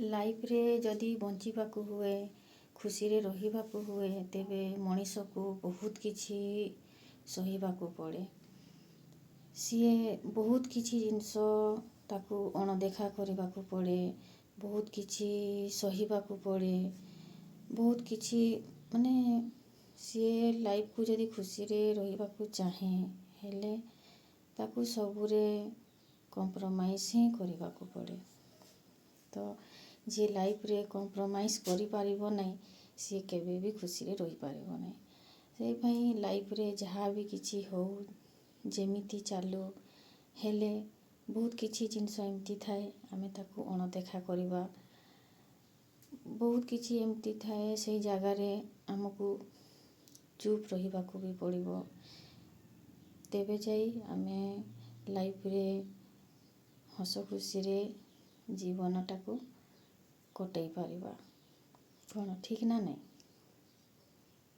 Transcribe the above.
ଲାଇଫ୍ରେ ଯଦି ବଞ୍ଚିବାକୁ ହୁଏ, ଖୁସିରେ ରହିବାକୁ ହୁଏ, ତେବେ ମଣିଷକୁ ବହୁତ କିଛି ସହିବାକୁ ପଡ଼େ। ସିଏ ବହୁତ କିଛି ଜିନିଷ ତାକୁ ଅଣଦେଖା କରିବାକୁ ପଡ଼େ, ବହୁତ କିଛି ସହିବାକୁ ପଡ଼େ, ବହୁତ କିଛି ମାନେ ସିଏ ଲାଇଫ୍କୁ ଯଦି ଖୁସିରେ ରହିବାକୁ ଚାହେଁ, ହେଲେ ତାକୁ ସବୁରେ କମ୍ପ୍ରମାଇଜ୍ ହିଁ କରିବାକୁ ପଡ଼େ। ତ ଯିଏ ଲାଇଫ୍ରେ କମ୍ପ୍ରମାଇଜ୍ କରିପାରିବ ନାହିଁ, ସିଏ କେବେ ବି ଖୁସିରେ ରହିପାରିବ ନାହିଁ। ସେଇପାଇଁ ଲାଇଫ୍ରେ ଯାହା ବି କିଛି ହଉ, ଯେମିତି ଚାଲୁ, ହେଲେ ବହୁତ କିଛି ଜିନିଷ ଏମିତି ଥାଏ, ଆମେ ତାକୁ ଅଣଦେଖା କରିବା। ବହୁତ କିଛି ଏମିତି ଥାଏ, ସେଇ ଜାଗାରେ ଆମକୁ ଚୁପ୍ ରହିବାକୁ ବି ପଡ଼ିବ। ତେବେ ଯାଇ ଆମେ ଲାଇଫ୍ରେ ହସ ଖୁସିରେ ଜୀବନଟାକୁ କଟାଇ ପାରିବା। କ'ଣ ଠିକ୍ ନା ନାହିଁ?